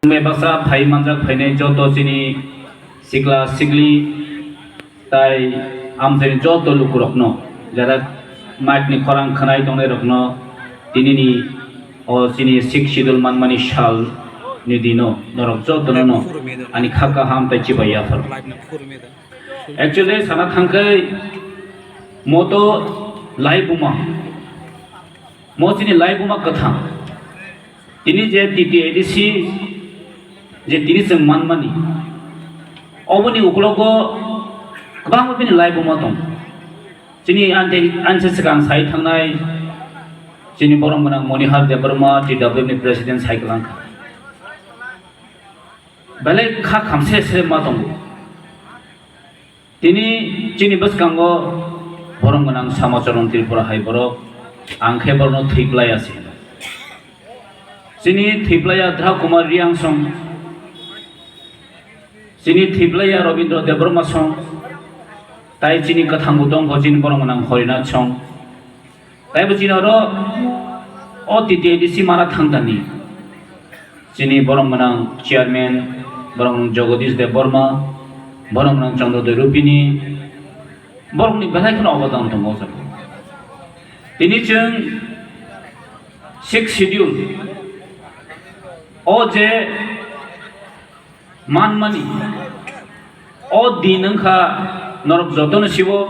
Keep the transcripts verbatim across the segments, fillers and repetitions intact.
Bebaksa phai manjak phainai joto chini sikla sikli tai amchaini joto lukurokno, jara mic ni khorang khwnai tongnai rokno, tinini o chini Sixth Schedule manmani sal ni dino norok jotono no ani kha kaham tai chibai yaphar. Actually, sana thangkhai mo to laibuma, mo chini laibuma kwthang. Tini je T T A D C je tini chwng manmani, oboni uklogo kwbangma bini laibuma tong. Chini ante, anse swkang sai thangnai chini borom gwnang Monihar Debbarma, T W F ni president sai kwlangkha. Belai kha khamse se ma tongo. Tini chini bwskango borom gwnang Samacharan Tripura hai borok, ang khe borokno thwiplaiya se hino. Chini thwiplaiya Dhra Kumar Reang song, chini thwiplaiya Rabindra Debbarma song, tai chini kwthangbo tongkho chini borom gwnang Harinath song. Taibo chini oro o T T A D C mana thangtani. Chini borom gwnang chairman, borom gwnang Jagadish Debbarma, borom gwnang Chandrodoi Rupini, borokni belai kheno obodan tongo o jaga. Tini chwng Sixth Schedule o je manmani, o din wngkha norok jotono sibo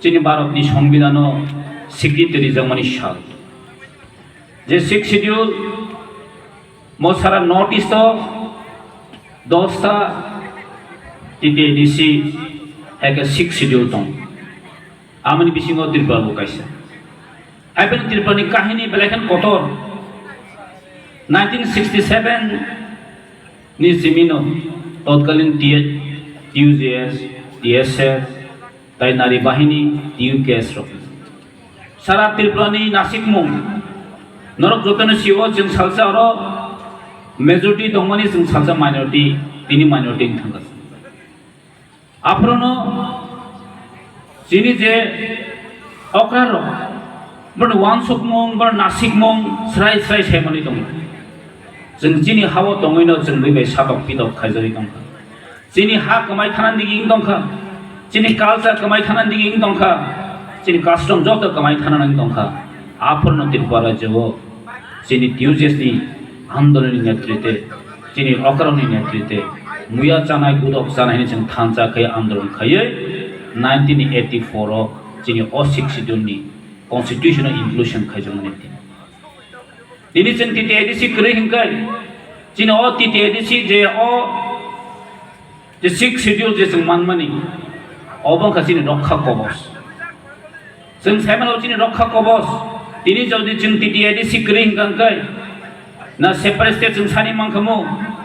chini Bharatni Songbidhano sikriti rijak mani sal. Je Sixth Schedule mo sara North East o dosta T T A D C hai khe Sixth Schedule tong. Amoni bisingo Tripura bo kaisa. Haibeno Tripura ni kahini belai khan kotor. Nineteen sixty seven ni simino totkalin T U J S, T S F, tai nari bahini, T U K S rok. Sara Tripura ni nasikmung. Norok jotono siwo chwng salsa oro majority tongmani, chwng salsa minority, tini minority wng thangkha. Aphrono chini je okra rok, borni wansukmung, borni nasikmung srai srai saimani tongo. Chwng chini hao tongwino chwng bui bai satok pitok khaijagwi tongkha. Chini ha kwmai thana digi wng tongkha. Chini culture kwmai thana digi wng tongkha. Chini custom joto kwmai thana wng tongkha. Aphrono Tripura rajyo o chini T U J S ni andolon ni netrite, chini okra ni netrite, muya chanai, gudok chanai hwnwi chwng thansa khai andolon khaiwi nineteen eighty four o chini o Sixth Schedule ni constitution o inclusion khaijakmani tini. Tini chwng T T A D C kwrwi hwnkhe chini o T T A D C je o je Sixth Schedule je chwng manmani, obo wngkha chini rokha kobos. Chwng saimano chini rokha kobos. Tini jodi chwng T T A D C kwrwi hwnkha hwnkhe, na separate state chwng sani mankhamu,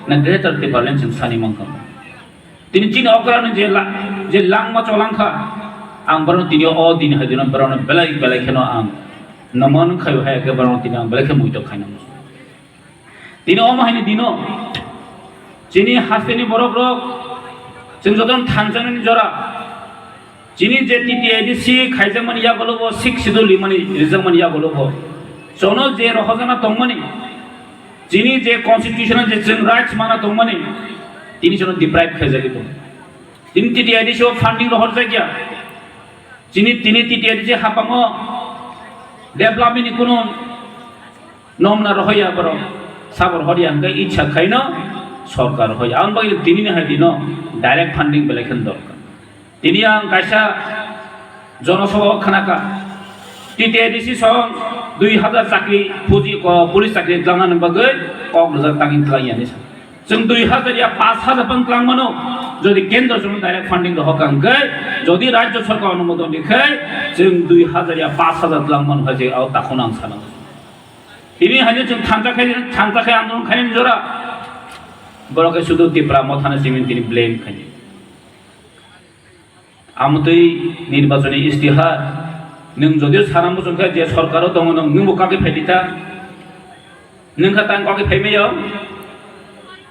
na Greater Tipraland chwng sani mankhamu. Tini chini okra ni je la-, je langma cholangkha, ang borokno tini o din hai dino borokno belai belai kheno ang naman khayo hai khe borokno tini ang belai khe muitok khainai. Tini omo haini dino chini hasteni borok rok chwng jotono thansa nani jora. Chini je T T A D C khaijakmani yagulo bo, Sixth Schedule rimani rijakmani yagulo bo, jono je rohorjana tongmani, chini je constitution je chwng rights mana tongmani, tini jono deprive khaijagwi tongo. Tini T T A D C o funding rohorjakya. Chini tini T T A D C hapango development ni kunu nomna rohoya borok, sabor horya hwnkhe ichha khaino sorkar rohoya. Ang bagwi tini ni hai dino direct funding belai kheno dorkar. Tini ang kaisa jonosabha o khnakha, T T A D C song dui hazar chakri puji ko police chakri twlangnani bagwi kok rwjak tangwi twlangya hinwi sa. Chwng dui hazar ya pash hazar phan twlang mano, jodi kendro chwng direct funding rohor kha hwnkhe, jodi rajyo sorkar onumodon rikhe, chwng dui hazar ya pash hazar twlang mano hai je o takhwno ang sana. Tini haino chwng thansa khai, thansa khai andolon khainani jora. Borok khe sudu Tipra Mothano simi tini blame khainai. Amtwi nirbachoni istihar, nwng jodio sana muchung khe je sorkaro tongo, nwng, nwngbo kagwi phaidi ta? Nwng kha tang kagwi phai maya?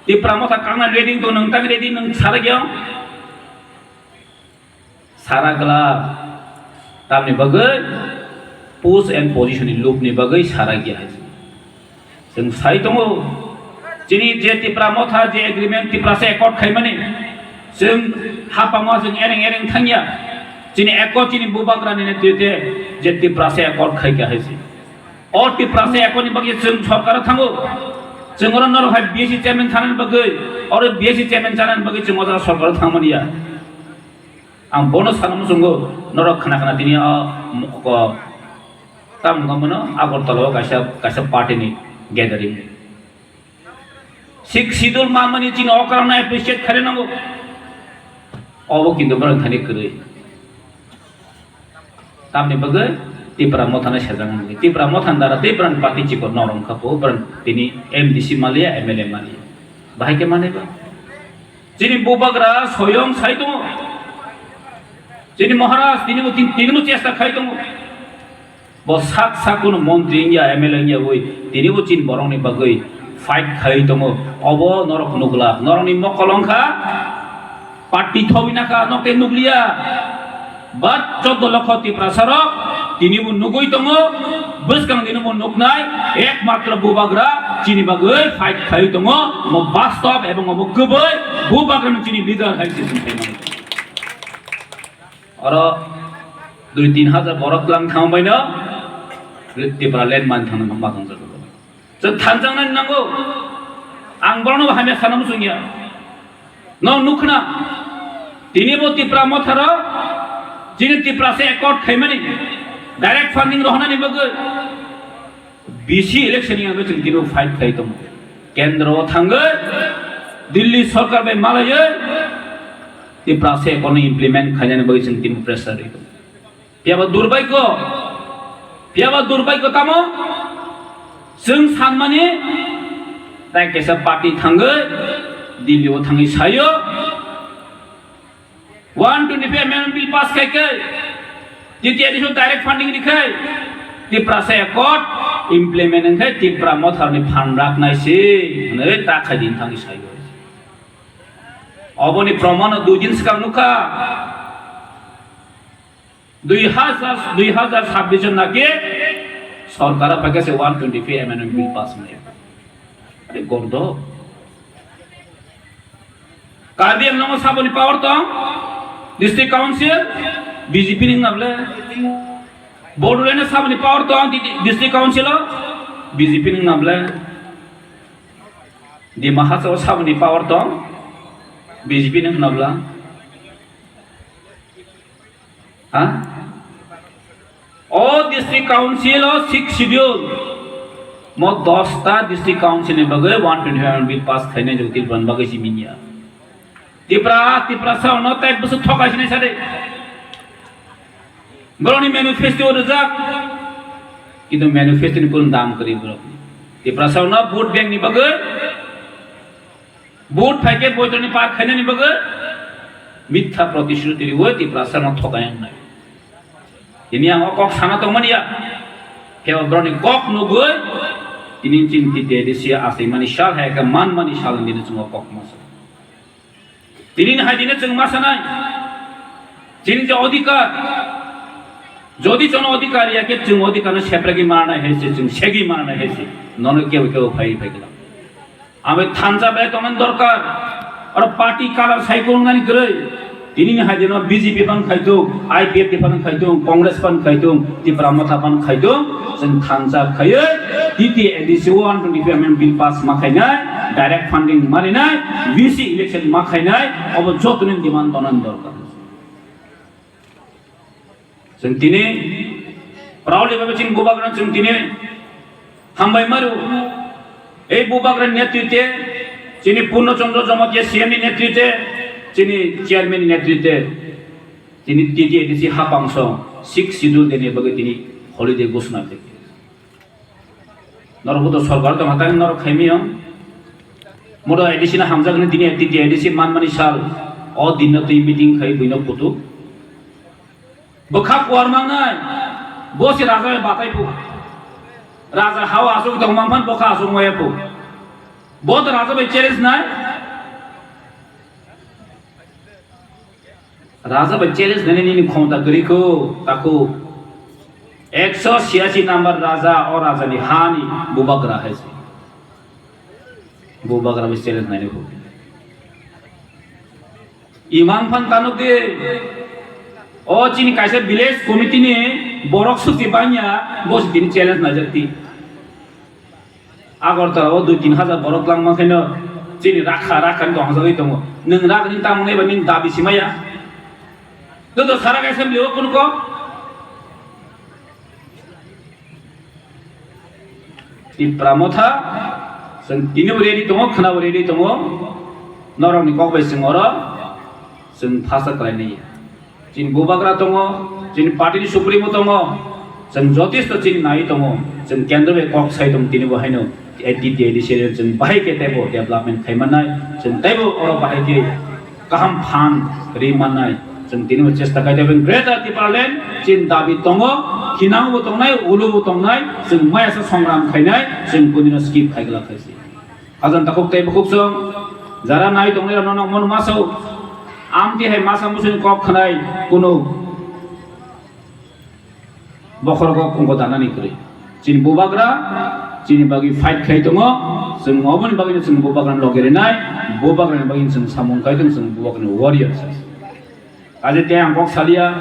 Tipra Motha kangna ready tong, nwng tang ready, nwng sara gya? Sara glak. Tamni bagwi post and position ni lubni bagwi sara gya hai. Chwng sai tongo, Chini je Tipra Motha je agreement Tiprasa accord khaimani, chwng hapangma chwng ereng ereng thangya. Chini accord chini bubagrani netrite je Tiprasa accord khaikha hai se. O Tiprasa accord ni bagwi chwng sorkaro thango. Chwng oro norok hai B S C chairman thanani bagwi, oro B S C chairman chanani bagwi chwng o jaga sorkaro thangmani ya. Ang bono sana muchungo norok khna khna tini o mokoko. Tamo wngkha bono Agartala o kaisa, kaisa party ni gathering. Sixth Schedule manmani chini okra no appreciate khaina nango. Obo kintu borok thani kwrwi. Tamni bagwi Tipra Motha no sejak wngwi. Tipra Motha ni dara tei borok ni party chikon norok wngkha po, borok tini M D C maliya, M L A maliya. Bahai khe manwi ba? Chini bubagra soyong sai tongo. Chini Maharaj tini bo tin-, tini bo chesta khai tongo. Bo sak sak kuno montri wngya, M L A wngya wi, tini bo chini borok ni bagwi fight khai tongo. Obo norok nukla, norok ni mokol wngkha party thobina kha, nok tei nukliya. But choddo lokho Tiprasa rok tini bo nugwi tongo, bwskang dini bo nuknai ekmatro bubagra chini bagwi fight khai tongo, omo bastob ebong omo kwbwi bubagra ni chini leader hai se chwng khaimani. Oro dui tin hajar borok tlang thang baino Tipra land man thang ma thang jago. Chwng thanjaknani nango. Ang borokno hamya sana muchungya. No nukhna. Tini bo Tipra Motharo, chini Tiprasa accord khaimani, direct funding rohonani bagwi B C election ni ang chwng tini fight khai tongo. Kendro o thangwi Delhi sorkar bai malaiwi Tiprasa accord no implement khainani bagwi chwng tini pressure rwi tongo. Phiya ba durbaikho, phiya ba durbaikho tamo? Chwng sanmani, tai kaisa party thangwi, Delhi o thangwi sayo, one twenty-five amendment bill pass khai khe, T T A D C o direct funding ri khai, Tiprasa accord implement wng khai Tipra Mothani phan raknai se hwnwi ta khai din thangwi sayo. Oboni proman o dui din swkang nukha. Dui hajar, dui hajar sabbish o naki sorkar o paikha se one twenty-five amendment bill pass wngya. Are gordo. Karbi Anglong o saboni power tong, district council, B J P ni wngna bwle. Bodoland o saboni power tong, di-, district council o, B J P ni wngna bwle. Dima Hasao o saboni power tong, B J P ni wngna bwle. Ha? O district council o sixth schedule. Mo dosta district council ni bagwi one twenty-five amendment bill pass khainai jok Tripura ni bagwi si minya. Tipra, Tiprasa no tai bwswk thokai sinai sade. Borokni manifesto rijak. Kintu manifesto ni kun dam kwrwi borok. Tiprasa no vote bank ni bagwi Vote phaikhe boitroni par khainani bagwi mitha protishruti riwi Tiprasa no thokai wngnai. Tini ang o kok sana tongmani ya. Khe o borokni kok nugwi tini chini T T A D C achaimani sal hai khe manmani sal hwnwi chwng o kok masa. Tini hai dine chwng masanai. Chini je odhikar, jodi chwng odhikar ya khe chwng odhikar no sepragi mananai hai se, chwng segi mananai hai se. Nono kebo kebo phai phai kala. Ami thansa bai tongmani dorkar. Oro party color sai kurungnani kwrwi. Tinini hai dino B J P phan khaitung, I P F T phan khaitung, Congress phan khaitung, Tipra Motha phan khaitung, chwng thansa khaiwi T T A D C one twenty-five amendment bill pass ma khainai, direct funding ma rinai, V C election ma khainai, obo jotoni demand tonani dorkar. Chwng tini proudly bhabe chini bubagrano chwng tini hambai maru. Ei bubagrani netrite, chini Purno Chandra Jamatia C M ni netrite, chini chairman ni netrite, tini T T A D C hapang song sixth schedule deni bagwi tini holiday ghosona khe. Norok bo to sorkar tong hatai norok khaimiyong. Modo A D C no hamjaknai tini T T A D C manmani sal. O dinno twi meeting khai buino kutuk. Bwkha kuar mangnai. Bo se raja bai batai phu. Raja hao asuk tong mangphan bwkha asuk maya phu. Bo to raja bai challenge nai. Raja bai challenge nani nini khomta kwrwi kho, takhuk. Ekso siyasi number raja, o rajani hani bubagra hai se. Bubagra bai challenge nainai bo. Imang phan tano de. O chini kaisa village committee ni borok susi banya bo si tini challenge naijak ti. Agartala o dui tin hajar borok langma khaino chini rakha rakha ni tong sajagwi tongo. Nwng rak ni tamo nai ba nini dabi simaya. Joto sara assembly o kunuko. Tipra Motha, chwng tinibo ready tongo, khwnabo ready tongo, norokni kok bai chwng oro chwng phasak khlainai. Chini Bubagra tongo, chini party ni supremo tongo, chwng jotesto chini nai tongo, chwng kendro bai kok sai tongo tinibo haino, A T T A D C chwng bahai khe teibo development khai mannai, chwng teibo oro bahai khe kaham phan ri mannai. Chwng tini bo chesta khai tei Greater Tipraland chini dabi tongo, khinang bo tongnai, ulo bo tongnai, chwng maya sa songram khainai, chwng kunino skip khai glak khaisi. Hajan takhuk tei bukhuk chwng jara nai tongnai rok nono mon masao, amti hai masa musuni kok khnai kunu bokhorogo wngkha danani kwrwi. Chini Bubagra chini bagwi fight khai tongo, chwng oboni bagwino chwng Bubagrani loge rinai, Bubagrani bagwino chwng samung khai tongo, chwng Bubagrani warrior se. Kaje tei ang kok salia,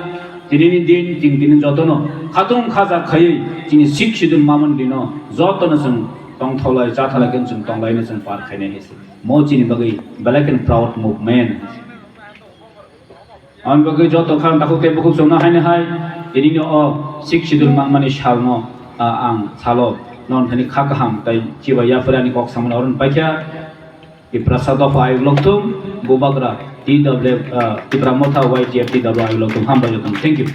tinini din, chwng tini jotono khatung khajak khaiwi chini Sixth Schedule mamani dino jotono chwng tongtholai chathalai khe chwng tonglaino chwng par khainai hai se. Mo chini bagwi belai kheno proud movement. Ang bagwi joto khang takhuk tei bukhuk chwngno haino hai, tinini o Sixth Schedule manmani salno, ah, ang salo non thani kha kaham tei chiba yapharani kok samani oron paikha. Tiprasa dopha ayuk lokthum, Bubagra, T W, ah, Tipra Motha Y T F T W ayuk lokthum, hambai lokthum. Thank you.